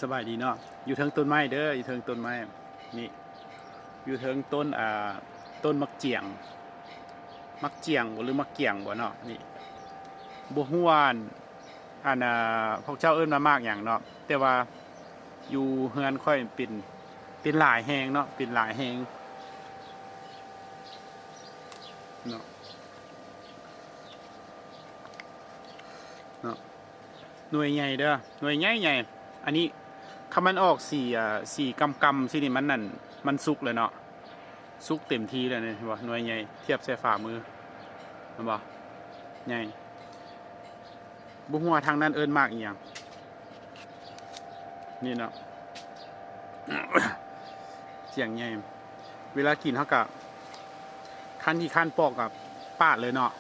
ສະບາຍດີເນາະ ຢູ່ເທິງຕົ້ນໄມ້ເດີ ຢູ່ເທິງຕົ້ນໄມ້ນີ້ ຢູ່ເທິງຕົ້ນ ອ່າ ຕົ້ນໝາກຈຽງ ໝາກຈຽງບໍ່ ຫຼື ໝາກກຽງບໍ່ເນາະ ນີ້ ບໍ່ຮູ້ວ່າ ອັນ ອ່າ ພວກເຈົ້າເອີ້ນວ່າໝາກຫຍັງເນາະ ແຕ່ວ່າຢູ່ເຮືອນຂ້ອຍເປັນ ເປັນຫຼາຍແຮງເນາະ ເປັນຫຼາຍແຮງເນາະ ເນາະ. ໜ່ວຍໃຫຍ່ເດີ ໜ່ວຍໃຫຍ່ໆ ອັນນີ້ຄັນມັນອອກສີ ອ່າ ສີກຳໆ ຊີ້ນີ້ ມັນນັ້ນ ມັນສຸກແລ້ວເນາະ ສຸກເຕັມທີ່ແລ້ວນີ້ ເຫັນບໍ່ ໜ່ວຍໃຫຍ່ ທຽບໃສ່ຝ່າມື ເຫັນບໍ່ ໃຫຍ່ ບໍ່ຮູ້ວ່າທາງນັ້ນເອີ້ນໝາກອີ່ຫຍັງ ນີ້ເນາະ ສຽງໃຫຍ່ ເວລາກິນເຮົາກະຄັນຂີ້ຄ້ານປອກກະປາດເລີຍເນາະ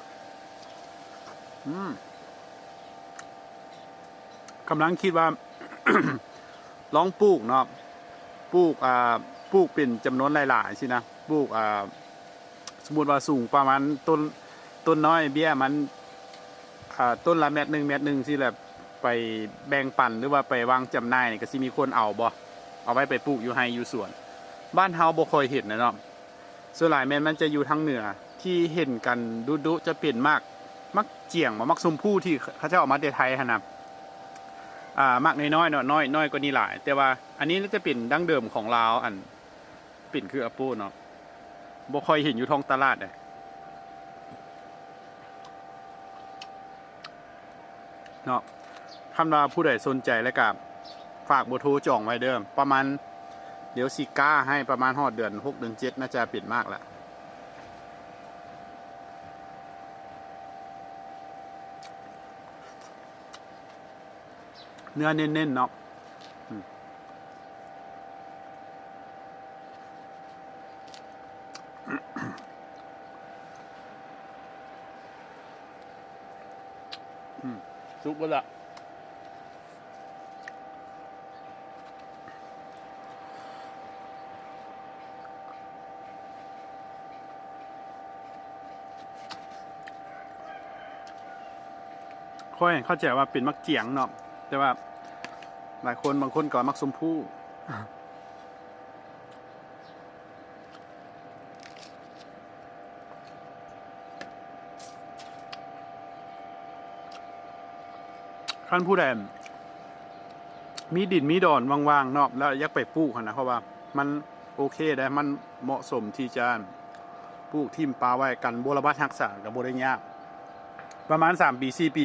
ອືມ ກຳລັງຄິດວ່າ ລອງປູກເນາະ ປູກ ອ່າ ປູກເປັນຈຳນວນຫຼາຍໆ ຊີ້ນະ ປູກ ອ່າ ສົມມຸດວ່າສູງປະມານຕົ້ນ ຕົ້ນນ້ອຍເບ້ຍມັນ ອ່າ ຕົ້ນລະແມັດໜຶ່ງ ແມັດໜຶ່ງຊີ້ແຫຼະ ໄປແບ່ງປັນ ຫຼືວ່າໄປວາງຈຳໜ່າຍນີ້ ກະຊິມີຄົນເອົາບໍ່ ເອົາໄວ້ໄປປູກຢູ່ໄຮ່ຢູ່ສວນ ບ້ານເຮົາບໍ່ຄ່ອຍເຫັນນະເນາະ ສ່ວນຫຼາຍແມ່ນມັນຈະຢູ່ທາງເໜືອ ທີ່ເຫັນກັນດຸໆ ຈະເປັນໝາກ ໝາກຈຽງບໍ່ ໝາກຊົມພູທີ່ເຂົາເຈົ້າເອົາມາແຕ່ໄທຫັ້ນນະ ອ່າ ໝາກນ້ອຍໆ ເນາະ ນ້ອຍ ນ້ອຍກວ່ານີ້ຫຼາຍ ແຕ່ວ່າອັນນີ້ໜ້າຈະເປັນດັ້ງເດີມຂອງລາວ ອັນ ເປັນຄືອາໂປເນາະ ບໍ່ຄ່ອຍເຫັນຢູ່ທ້ອງຕະຫຼາດເດ້ເນາະ ຄັນວ່າຜູ້ໃດສົນໃຈແລ້ວກະຝາກເບີໂທຈອງໄວ້ເດີ ປະມານ ດຽວຊິກ້າໃຫ້ ປະມານຮອດເດືອນຫົກ ເດືອນເຈັດ ໜ້າຈະເປັນໝາກລະ ເນື້ອເນັ້ນໆ ເນາະ ອືມ ອືມ ສຸກເບິດລະ. ຂ້ອຍເຂົ້າໃຈວ່າເປັນໝາກຈຽງເນາະ ແຕ່ວ່າຫຼາຍຄົນ ບາງຄົນກໍວ່າໝາກຊົມພູ. ຄັນຜູ້ໃດມີດິນມີດອນວ່າງໆ ເນາະ ແລ້ວຢາກໄປປູກຫັ້ນນະ ເພາະວ່າມັນໂອເຄເດ້ ມັນເໝາະສົມທີ່ຈະປູກຖິ້ມປະໄວ້ ການບົວລະບັດຮັກສາກໍບໍ່ໄດ້ຍາກ ປະມານສາມປີ ສີ່ປີ